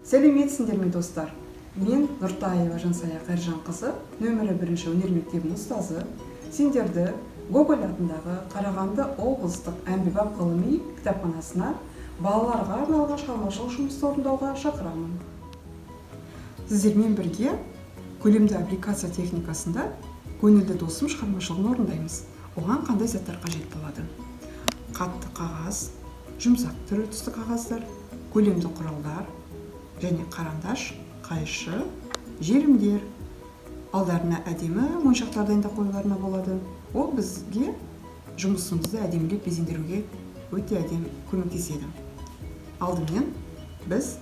Сәлеметсіңдер ме, достар? Мен Нұртаева Жансая Қайыржанқызы, нөмірі бірінші өнер мектебінің ұстазы. Сендерді Гоголь атындағы Қарағанды облыстық әмбебап ғылыми кітапханасына балаларға арналған шығармашылық жұмысты орындауға шақырамын. Сіздермен бірге көлемді аппликация техникасында «Көңілді досым» шығармашылығын орындаймыз. Оған қандай заттар қажет болады? Қатты қағаз, жұмсақ түрлі түсті қағаздар, көлемді құралдар және қарандаш, қайшы, желімдер. Алдарына әдемі моншақтар дайындап қоюларына болады. Ол бізге жұмысымызды әдемілеп безендіруге өте әдемі көмектеседі. Алдымен біз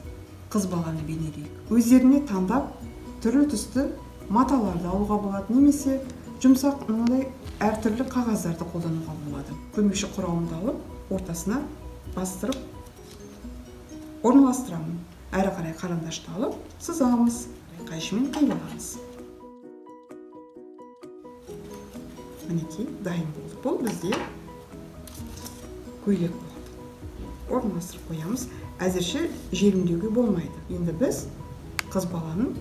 қыз баланы бейнелейік. Өздеріне таңдап түрлі түсті маталарды алуға болады немесе жұмсақ мынадай әртүрлі қағаздарды қолдануға болады. Көмекші құралымды алып, ортасына бастырып орналастырамын. Әрі қарай қарандашты алып сызамыз, қайшымен қиып аламыз. Мінекей, дайын болды. Бұл бізде көйлек болады. Орналастырып қоямыз. Әзірше желімдеуге болмайды. Енді біз қыз баланың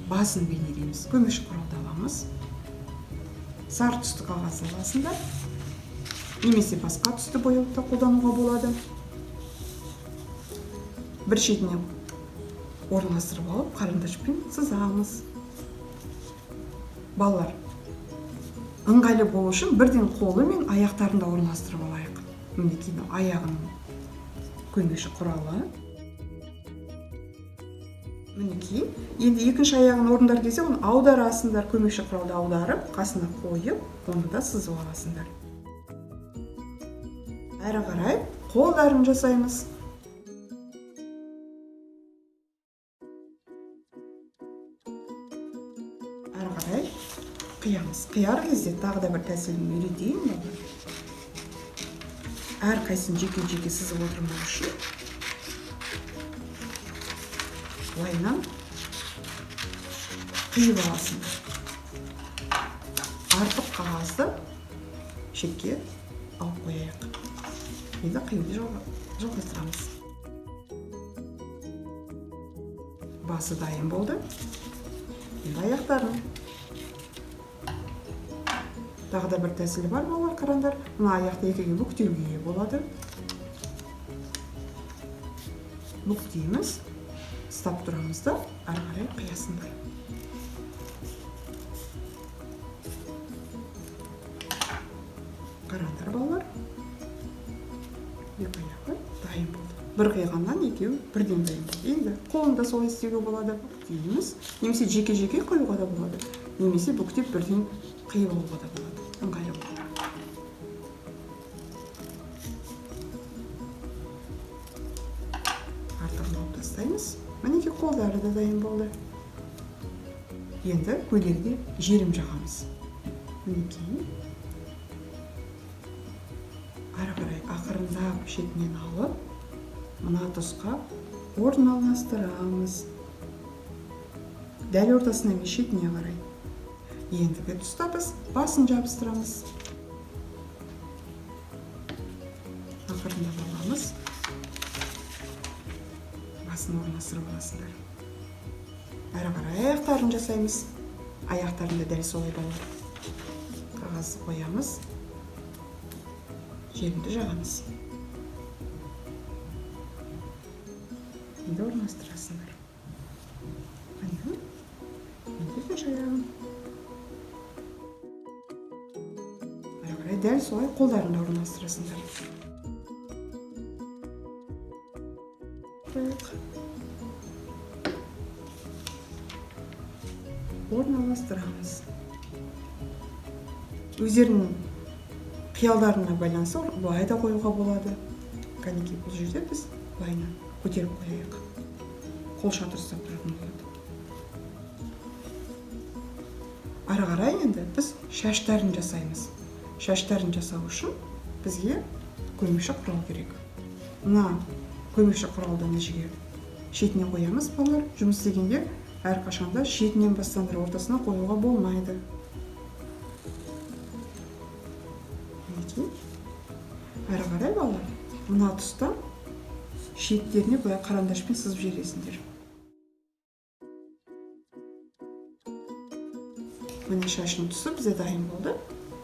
басын бейнелейміз. Көмекші құралды аламыз, сары түсті қағаз аласыңдар немесе басқа түсті бояуды да қолдануға болады. Бір шетіне орналастырып алып, қарындашпен сызамыз. Балалар, ыңғайлы болу үшін бірден қолы мен аяқтарын да орналастырып алайық. Мінекей, мынау аяғының көмекші құралы. Мінекей, енді екінші аяғын орындар кезде оны аударасыңдар. Көмекші құралды аударып, қасына қойып, оны да сызып аласыңдар. Әрі қарай қолдарын жасаймыз. Әрі қарай қиямыз. Қияр кезде тағы да бір тәсілін үйретейін, балалар. Әрқайсысын жеке-жеке сызып отырмау үшін былайынан қиып аласыңдар. Артық қағазды шетке алып қояйық. Енді қиюды жалғастырамыз. Басы дайын болды. Енді аяқтарын. Тағы да бір тәсілі бар, балалар, қараңдар. Мына аяқты екіге бүктеуге болады. Бүктейміз, ұстап тұрамыз да, әрі қарай қиясыңдар. Қараңдар, балалар, екі аяғы дайын болды. Бір қиғаннан екеуі бірден дайын болды. Енді қолын да солай істеуге болады. Бүктейміз, немесе жеке-жеке қоюға да болады, немесе бүктеп бірден қиып алуға да болады. Ыңғайлы болады. Артығын алып тастаймыз. Мінекей, қолдары да дайын болды. Енді көйлегіне желім жағамыз. Мінекей, әрі қарай ақырындап шетінен алып, мына тұсқа орналастырамыз. Дәл ортасына емес, шетіне қарай. Ендігі тұста біз басын жабыстырамыз. Ақырындап аламыз, басын орналастырып аласыңдар. Әрі қарай аяқтарын жасаймыз. Аяқтарын да дәл солай, балалар. Қағазды қоямыз, желімді жағамыз. Енді орналастырасыңдар. Міне, енді екінші аяғын. Әрі қарай дәл солай қолдарын да орналастырасыңдар. Қояйық. Орналастырамыз. Өздерінің қиялдарына байланысты былай да қоюға болады. Кәнекей, бұл жерде біз былайынан көтеріп қояйық. Қол шатыр ұстап тұратын болады. Ары қарай енді біз шаштарын жасаймыз. Шаштарын жасау үшін бізге көмекші құрал керек. Мына көмекші құралды мына жерге шетіне қоямыз, балалар. Жұмыс істегенде әрқашанда шетінен бастаңдар, ортасына қоюға болмайды. Мінекей. Әрі қарай, балалар, мына тұста шеттеріне былай қарандашпен сызып жібересіңдер. Міне шашының түсі бізде дайын болды.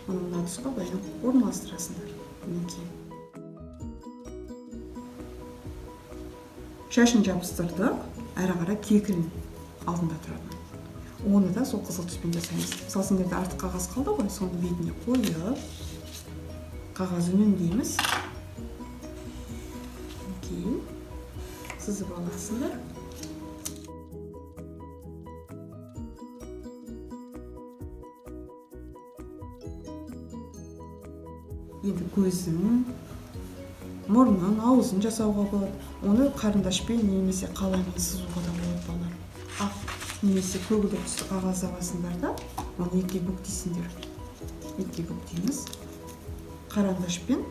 Оны мына тұсқа былай орналастырасыңдар. Мінекей. Шашын жабыстырдық. Әрі қарай кекілін алдында тұратын. Оны да сол қызыл түспен жасаймыз. Мысалы, сендерде артық қағаз қалды ғой, соны бетіне қойып, қағаз үнемдейміз. Мінекей, сызып аласыңдар. Енді көзін, мұрнын, аузын жасауға болады. Оны қарындашпен немесе қаламмен сызуға да болады, балалар. Ақ немесе көгілдір түсті қағаз аласыңдар да, оны екіге бүктейсіңдер. Екіге бүктейміз. Қарындашпен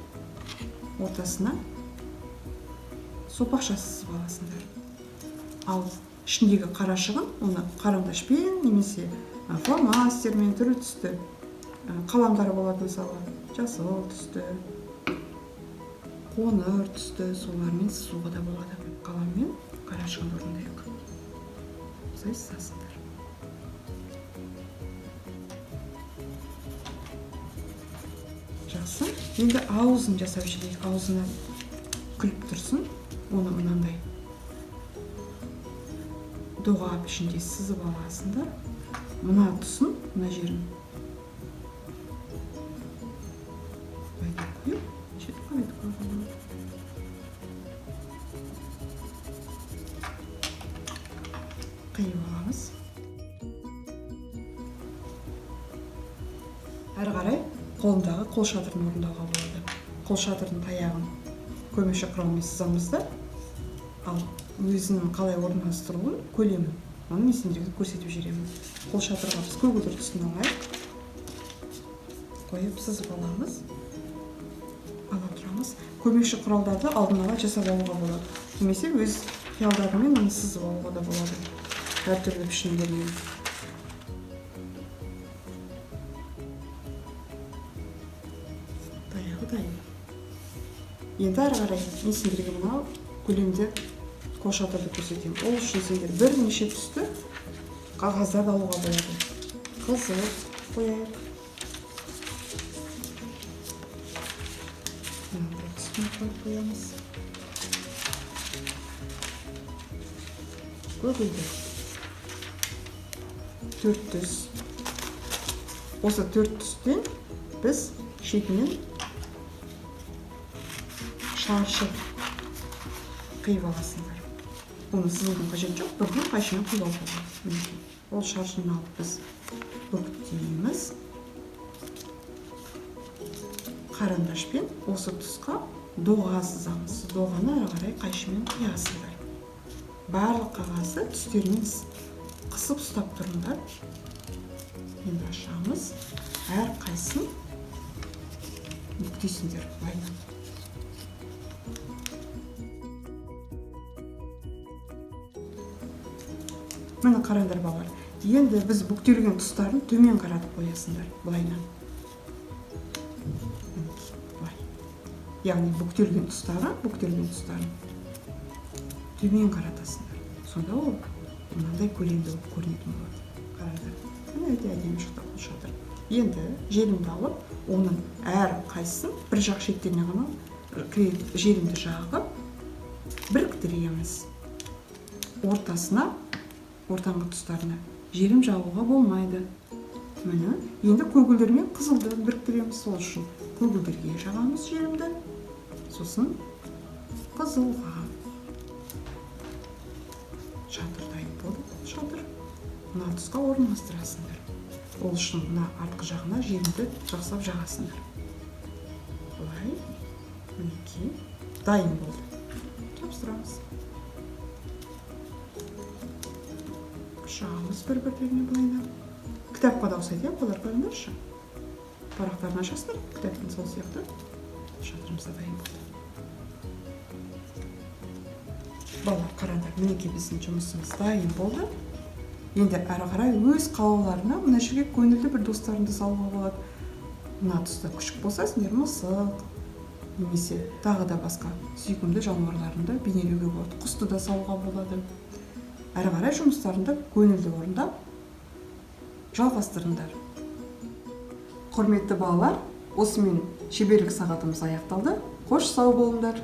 ортасына сопақша сызып аласыңдар. Ал ішіндегі қарашығын оны қарындашпен немесе фломастермен түрлі түсті қаламдар болады, мысалы, жасыл түсті, қоңыр түсті, солармен сызуға да болады. Қаламмен қарашығын орындайық. Осылай сызасыңдар. Жақсы. Енді аузын жасап жіберейік. Аузына күліп тұрсын. Оны мынандай доға пішінде сызып аласыңдар. Мына тұсын, мына жерін қойып, жетіп қалайды қойған. Қиып аламыз. Әрі қарай қолындағы қол шатырын орындауға болады. Қол шатырдың таяғын көмекші құралмен сызамыз да, ал өзінің қалай орналастырылуын, көлемін, оны мен сендерге көрсетіп жіберемін. Қол шатырға біз көгілдір түсін алайық. Қойып сызып аламыз. Ала тұрамыз. Көмекші құралдарды алдын ала жасап алуға болады. Немесе өз қиялдарымен оны сызып алуға да болады. Әртүрлі пішіндермен. Таяғы дайын. Енді әрі қарай мен сендерге мынау көлемде қол шатырды көрсетемін. Ол үшін сендер бірнеше түсті қағаздарды алуға болады. Қызыл қояйық. Мынандай түспен қойып қоямыз. Көгілдір. 4 түс. Осы 4 түстен біз шетінен шаршы қиып аласыңдар. Оны сызудың қажеті жоқ, бірден қайшымен қиып алуға болады. Мінекей. Ол шаршыны алып біз бүктейміз. Қарындашпен осы тұсқа доға сызамыз. Доғаны әрі қарай қайшымен қиясыңдар. Барлық қағазды түстермен қысып ұстап тұрыңдар. Енді ашамыз. Әр қайсысын бүктейсіңдер былайынан. Міне қараңдар, балалар. Енді біз бүктелген тұстарын төмен қаратып қоясыңдар былайынан. Мінекей, былай. Яғни бүктелген тұстарын төмен қаратасыңдар. Сонда ол мынандай көлемді болып көрінетін болады. Қараңдар. Міне өте әдемі шықты қол шатыр. Енді желімді алып, оның әр қайсысын бір жақ шеттеріне ғана желімді жағып біріктіреміз. Ортасына, ортаңғы тұстарына желім жағуға болмайды. Міне, енді көгілдір мен қызылды біріктіреміз. Сол үшін көгілдірге жағамыз желімді, сосын қызылға. Шатыр дайын болды, шатыр. Мына тұсқа орналастырасыңдар. Ол үшін мына артқы жағына желімді жақсылап жағасыңдар. Былай, мінекей, дайын болды. Жабыстырамыз. Жағамыз бір-бірлеріне былайынан. Кітапқа да ұқсайды, иә, балалар, қараңдаршы. Парақтарын ашасыңдар, кітаптың сол сияқты. Шатырымыз да дайын болды. Балалар, қараңдар, мінекей біздің жұмысымыз дайын болды. Енді әрі қарай өз қалауларына мына жерге көңілді бір достарыңды салуға болады. Мына тұста күшік болса, сендер мысық немесе тағы да басқа сүйкімді жануарларыңды бейнелеуге болады. Құсты да салуға болады. Әрі қарай жұмыстарыңды көңілді орындап жалғастырыңдар. Құрметті балалар, осымен шеберлік сағатымыз аяқталды. Қош, сау болыңдар.